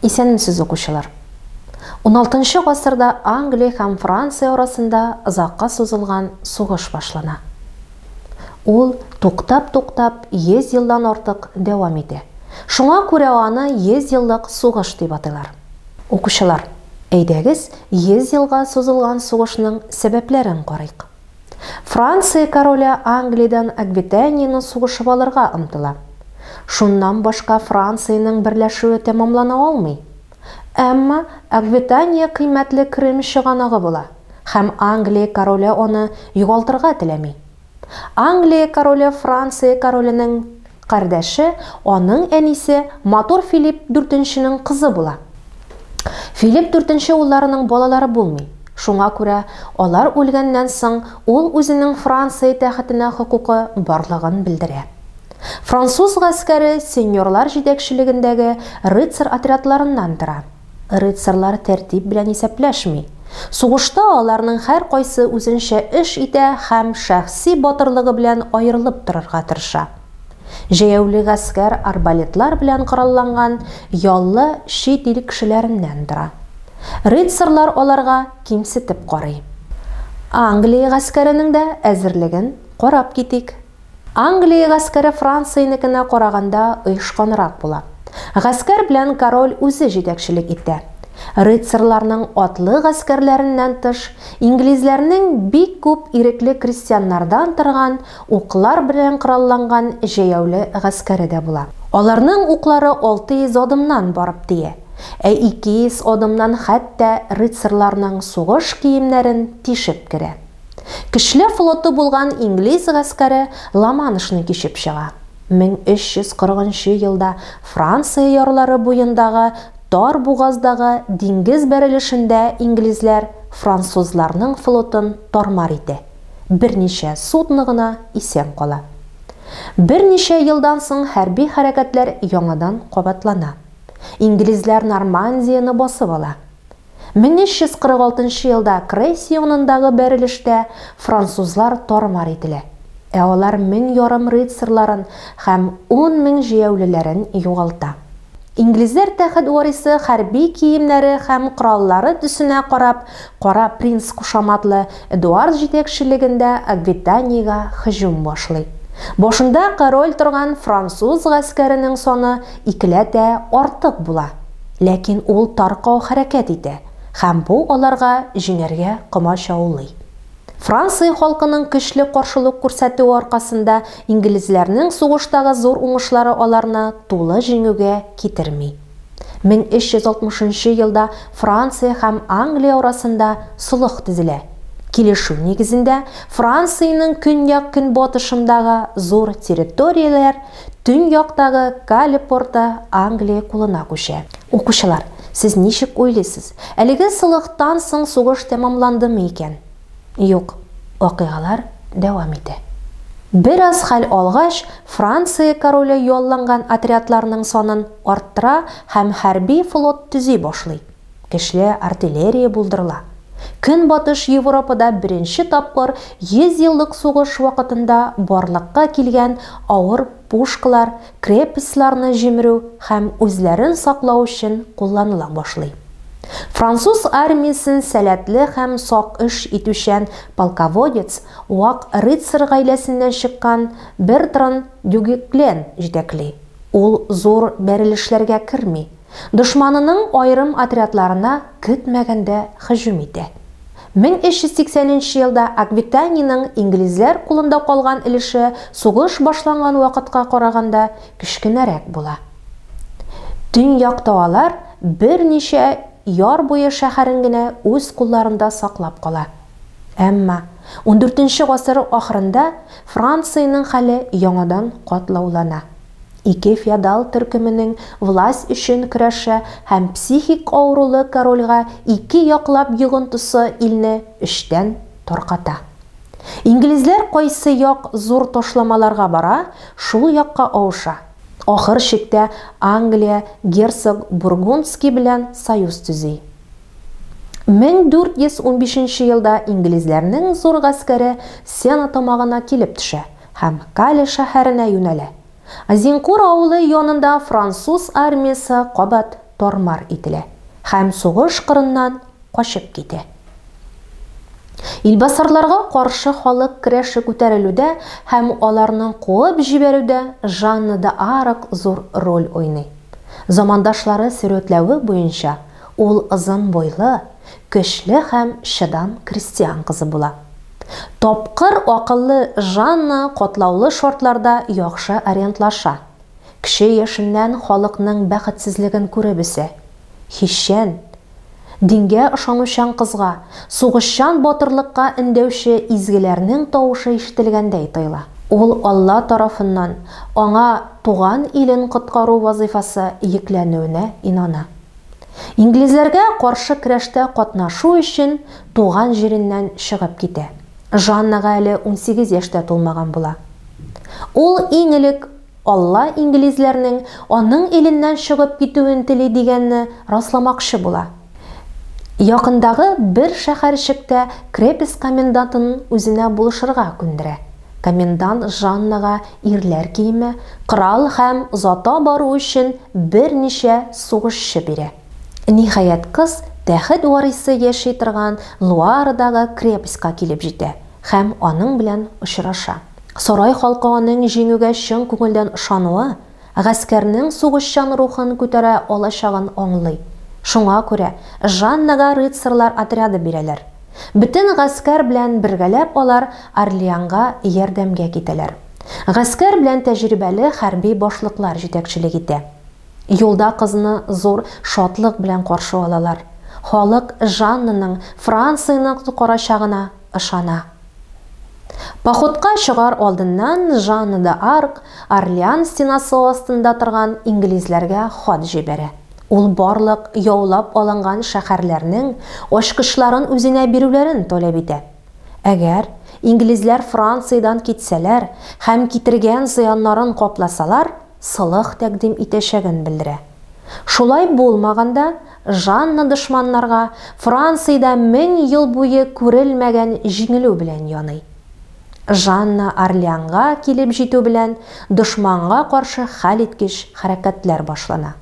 Исәнмесез, укучылар! Уналтынчы гасырда Англия һәм Франция арасында озакка сузылган сугыш башлана. Ул, туктап-туктап, 100 елдан артык дәвам итә. Шуңа күрә аны 100 еллык сугыш дип атыйлар. Укучылар, әйдәгез, 100 елга сузылган сугышның сәбәпләрен карыйк. Франция короле Англиядән Аквитанияне сугышып алырга омтыла. Шуннан башка Франциянең берләшүе тәмамлана алмый. Әмма Аквитания кыйммәтле керем чыганагы була һәм Англия короле аны югалтырга теләми. Англия короле Франция короленең кардәше, аның әнисе матур Филипп Дүртенченең кызы була. Филипп Дүртенче улларының балалары булмый. Шуңа күрә алар үлгәннән соң ул үзенең Франция тәхетенә хокукы барлыгын белдерә. Француз гаскәре сеньорлар җитәкчелегендәге рыцарь отрядларыннан тора. Рыцарьлар тәртип белән исәпләшми. Сугышта аларның һәркайсы үзенчә эш итә һәм шәхси батырлыгы белән аерылып торырга тырыша. Җәяүле гаскәр арбалетлар белән коралланган яллы чит ил кешеләреннән тора. Рыцарьлар аларга кимсетеп карый. Англия гаскәренең дә әзерлеген карап китик. Англия гаскәре Франциянекенә караганда оешканрак була. Гаскәр белән король үзе җитәкчелек итә. Рыцарьларның атлы гаскәрләреннән тыш, инглизләрнең бик күп ирекле крестьяннардан торган, уклар белән коралланган җәяүле гаскәре дә була. Аларның уклары 600 адымнан барып тия, ә 200 адымнан хәтта рыцарьларның сугыш киемнәрен тишеп керә. Көчле флоты булган инглиз гаскәре Ла-Маншны кичеп чыга. 1340 нчы елда Франция ярлары буендагы тар бугаздагы диңгез бәрелешендә инглизләр французларның флотын тар-мар итә, берничә судно гына исән кала. Берничә елдан соң хәрби хәрәкәтләр яңадан кабатлана. Инглизләр Нормандияне басып ала. 1346 нчы елда Кресси янындагы бәрелештә французлар тар-мар ителә, ә алар 1500 рыцарьларын һәм 10 000 җәяүлеләрен югалта. Инглизләр тәхет варисы хәрби киемнәре һәм кораллары төсенә карап, Кара принц кушаматлы Эдуард җитәкчелегендә Аквитаниягә һөҗүм башлый. Башында король торган француз гаскәренең саны икеләтә артык була. Ләкин ул таркау хәрәкәт итә, һәм бу аларга җиңәргә комачаулый. Франция халкының көчле каршылык күрсәтүе аркасында инглизләрнең сугыштагы зур уңышлары аларны тулы җиңүгә китерми. 1360 нчы елда Франция һәм Англия арасында солых төзелә. Килешү нигезендә, Франциянең көньяк-көнбатышындагы зур территорияләр Төньяктагы Кале порты Англия кулына күчә. Укучылар, сез ничек уйлыйсыз, әлеге солыхтан соң сугыш тәмамландымы икән? Юк, вакыйгалар дәвам итә. Бераз хәл алгач, Франция короле ялланган отрядларның санын арттыра һәм хәрби флот төзи башлый. Көчле артиллерия булдырыла. Көнбатыш Европада беренче тапкыр 100 еллык сугыш вакытында барлыкка килгән авыр пушкалар крепостьларны җимерү һәм үзләрен саклау өчен кулланыла башлый. Француз армиясен сәләтле һәм сак эш итүчән полководец, вак рыцарь гаиләсеннән чыккан Бертран Дюгеклен җитәкли. Ул зур бәрелешләргә керми, Дошманының аерым отрядларына көтмәгәндә һөҗүм итә. 1380 нче елда Аквитаниянең инглизләр кулында калган өлеше сугыш башланган вакытка караганда кечкенәрәк була. Төньякта алар берничә яр буе шәһәрен генә үз кулларында саклап кала. Әмма ундүртенче гасыр ахырында Франциянең хәле яңадан катлаулана. Ике феодал төркеменең власть өчен көрәше һәм психик авырулы корольгә ике яклап йогынтысы илне эчтән тарката. Инглизләр кайсы як зур ташламаларга бара, шул якка авыша. Ахыр чиктә Англия герцог Бургундский белән союз төзи. 1415 нче елда инглизләрнең зур гаскәре Сена тамагына килеп төшә һәм Кале шәһәренә юнәлә. Азинкур авылы янында француз армиясе кабат тар-мар ителә һәм сугыш кырыннан качып китә. Илбасарларга каршы халык көрәше күтәрелүдә һәм аларны куып җибәрүдә Жанна д'Арк зур роль уйный. Замандашлары сурәтләве буенча, ул озын буйлы, көчле һәм чыдам крестьян кызы була. Тапкыр, акыллы Жанна катлаулы шартларда яхшы ориентлаша. Кече яшеннән халыкның бәхетсезлеген күреп үсә. Хисчән, дингә ышанучан кызга, сугышчан батырлыкка өндәүче изгеләрнең тавышы ишетелгәндәй тоела. Ул Алла тарафыннан аңа туган илен коткару вазыйфасы йөкләнүенә инана. Инглизләргә каршы көрәштә катнашу өчен туган җиреннән чыгып китә. Жаннага әле 18 яшь тә тулмаган була. Ул иң элек Алла инглизләрнең аның иленнән чыгып китүен тели дигәнне расламакчы була. Якындагы бер шәһәрчектә крепость комендантын үзенә булышырга күндерә. Комендант Жаннага ирләр киеме, корал һәм озата бару өчен берничә сугышчы бирә. Ниһаять, кыз тәхет варисы яши торган Луарадагы крепостька килеп җитә һәм аның белән очраша. Сарай халкы аның җиңүгә чын күңелдән ышануы, гаскәрнең сугышчан рухын күтәрә алачагын аңлый. Шуңа күрә Жаннага рыцарьлар отряды бирәләр. Бөтен гаскәр белән бергәләп алар Орлеанга ярдәмгә китәләр. Гаскәр белән тәҗрибәле хәрби башлыклар җитәкчелек итә. Юлда кызны зур шатлык белән каршы алалар. Халык Жаннаның Францияне коткарачагына ышана. Походка чыгар алдыннан Жанна д'Арк Орлеан стенасы астында торган инглизләргә хат җибәрә. Ул барлык яулап алынган шәһәрләрнең ачкычларын үзенә бирүләрен таләп итә. Әгәр инглизләр Франциядән китсәләр һәм китергән зыяннарын капласалар, солых тәкъдим итәчәген белдерә. Шулай булмаганда, Жанна дошманнарга Франциядә 1000 ел буе күрелмәгән җиңелү белән яный. Жанна Орлеанга килеп җитү белән дошманга каршы хәлиткеч хәрәкәтләр башлана.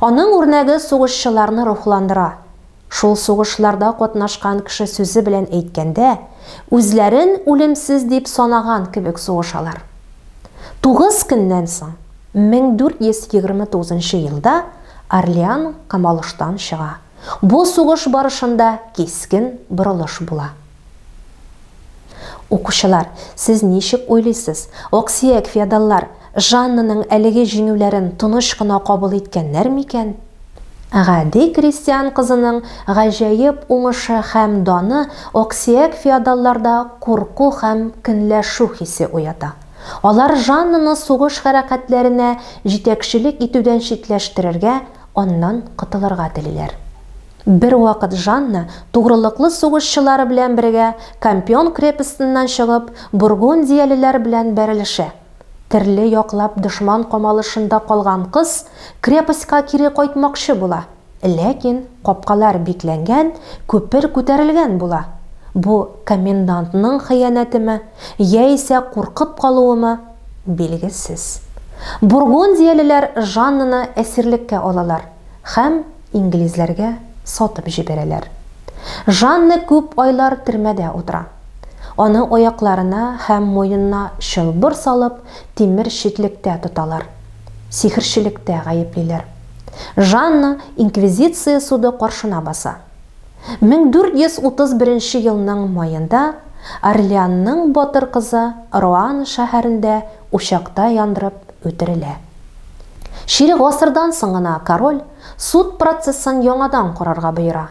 Аның үрнәге сугышчыларны рухландыра. Шул сугышларда катнашкан кеше сүзе белән әйткәндә, үзләрен үлемсез дип санаган кебек сугышалар. 9 көннән соң, 1429 елда Орлеан камалыштан чыга. Бу сугыш барышында кискен борылыш була. Укучылар, сез ничек уйлыйсыз, аксөяк феодаллар Жаннаның әлеге җиңүләрен тыныч кына кабул иткәннәр микән? Гади крестьян кызының гаҗәеп уңышы һәм даны аксөяк феодалларда курку һәм көнләшү хисе уята. Алар Жаннаны сугыш хәрәкәтләренә җитәкчелек итүдән читләштерергә, аннан котылырга телиләр. Бервакыт Жанна тугрылыклы сугышчылары белән бергә Кампион крепостеннан чыгып, бургундиялеләр белән бәрелешә. Терле яклап дошман камалышында калган кыз крепостька кире кайтмакчы була. Ләкин капкалар бикләнгән, күпер күтәрелгән була. Бу комендантның хыянәтеме, яисә куркып калуымы, билгесез. Бургундиялеләр Жаннаны әсирлеккә алалар һәм инглизләргә сатып җибәрәләр. Жанна күп айлар төрмәдә утыра. Аны аякларына һәм муенына чылбыр салып, тимер читлектә тоталар. Сихерчелектә гаеплиләр. Жанна инквизиция суды каршына баса. 1431 елның маенда Орлеанның батыр кызы Руан шәһәрендә учакта яндырып үтерелә. Чирек гасырдан соң гына король суд процессын яңадан карарга боера.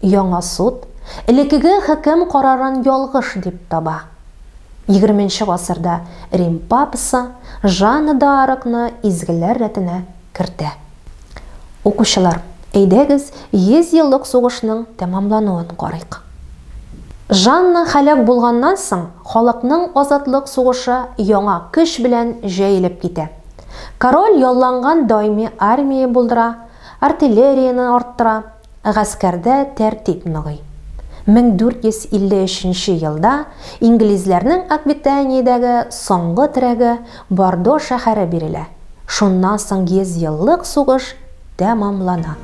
Яңа суд элеккеге хөкем карарын ялгыш дип таба. Егерменче гасырда Рим папасы Жанна д'Аркны изгеләр рәтенә кертә. Укучылар, әйдәгез, 100 еллык сугышның тәмамлануын карыйк. Жанна һәлак булганнан соң, халыкның азатлык сугышы яңа көч белән җәелеп китә. Король ялланган даими армия булдыра, артиллерияне арттыра, гаскәрдә тәртип ныгый. 1453 елда инглизләрнең Аквитаниядәге соңгы терәге Бордо шәһәре бирелә. Шуннан соң 100 еллык сугыш тәмамлана.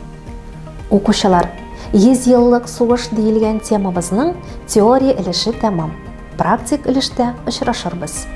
Укучылар, 100 еллык сугыш диелгән темабызның теория өлеше тәмам. Практик өлештә очрашырбыз.